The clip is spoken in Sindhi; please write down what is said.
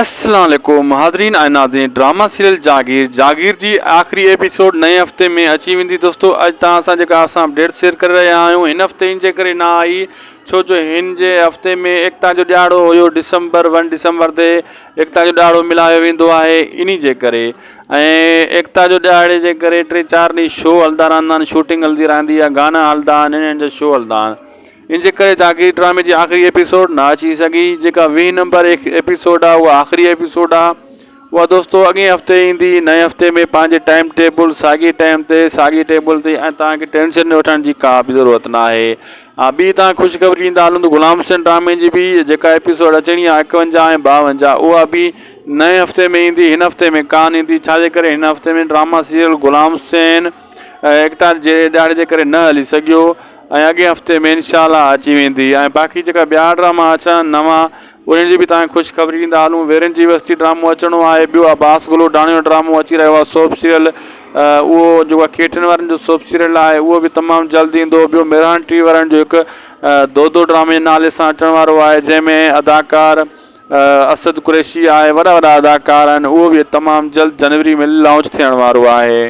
السلام عليڪم حاضرين ۽ ناظرين ڊراما سيريل جاگير جاگير جي آخري ايپيسوڊ نئين هفتي ۾ اچي ويندي دوستو اڄ توهان سان جيڪا اسان اپڊيٽ شيئر ڪري رهيا آهيون هن هفتي ان جي ڪري نه آئي ڇو جو هن جي هفتي ۾ ايڪتا جو ڏهاڙو هيو ڊسمبر ون ڊسمبر تي ايڪتا جو ڏهاڙو ملهايو ويندو آهي انهي جي ڪري ۽ ايڪتا جو ڏهاڙي جي ڪري ٽي چار ڏينهن شو هلندا رهندا آهن شوٽنگ هلندي رهندي آهي گانا هلندا آهن انهن جا شو هلندا آهن ان جي ڪري جاگير ڊرامي جي آخري ايپيسوڊ نه اچي سگهي جيڪا 20 نمبر ايپيسوڊ آهي اها آخري ايپيسوڊ آهي اها دوستو اڳئين هفتي ايندي نئين هفتي ۾ پنهنجي ٽائيم ٽيبل ساڳي ٽائيم تي ساڳي ٽيبل تي ۽ توهان کي ٽينشن وٺڻ جي ڪا به ضرورت نه آهي ها ٻي توهان خوشخبري ڏيندا هلون ته غلام حسين ڊرامي جي به جيڪا ايپيسوڊ اچڻي آهي 51 ۽ 52 اها به نئين هفتي ۾ ايندي هن هفتي ۾ ڪانه ايندي ڇا جي ڪري هن هفتي ۾ ڊراما سيريل غلام حسين ايڪتا جي ڏهاڙي جي ڪري نه هلي سگهيو ۽ اڳئين هفتي ۾ انشاء الله اچي ويندي ۽ باقي جيڪا ٻيا ڊراما اچڻا آهن نوان انهن جي به توهان کي خوش خبري ڏيندا هلون ويرن جي وستي ڊرامو اچڻو آهي ٻيو عباس گلو ڊاڻي جو ڊرامو اچي رهيو آهي سوپ سيريل اهو جيڪو آهي کيٽن وارن جو سوپ سيريل آهي اهو به تمام جلد ايندو ٻيو ميران ٽي وارن جو هڪ دودو ڊرامي جي نالي سان اچڻ وارو آهي جنهن ۾ اداڪار اسد قريشي آهي وڏا وڏا اداڪار آهن اهو به تمام جلد جنوري ۾ لانچ ٿيڻ وارو آهي.